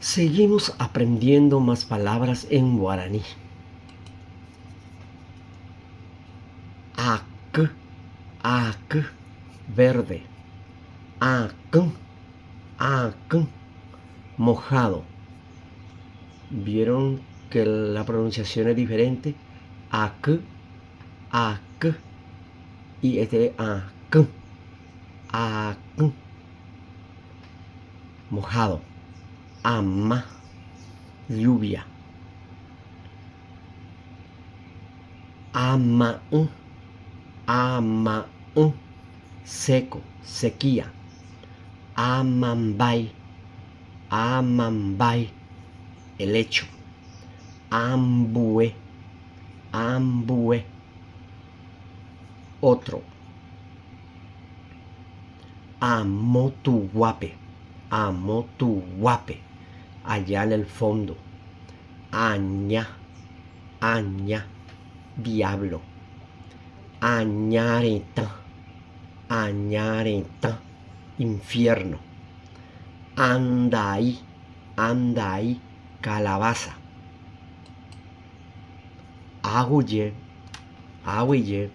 Seguimos aprendiendo más palabras en guaraní. Aky, aky, verde. Akỹ, akỹ, mojado. ¿Vieron que la pronunciación es diferente? Aky, aky. Y este es akỹ, akỹ. Mojado. Ama, lluvia. Ama'ỹ, ama'ỹ, seco, sequía. Amambái, amambái, helecho. Ambue, ambue, otro. Amo tuguápe, amo tuguápe, allá en el fondo. Aña, aña, diablo. Aña retã, aña retã, infierno. Andai, andai, calabaza. Aguyje, aguyje.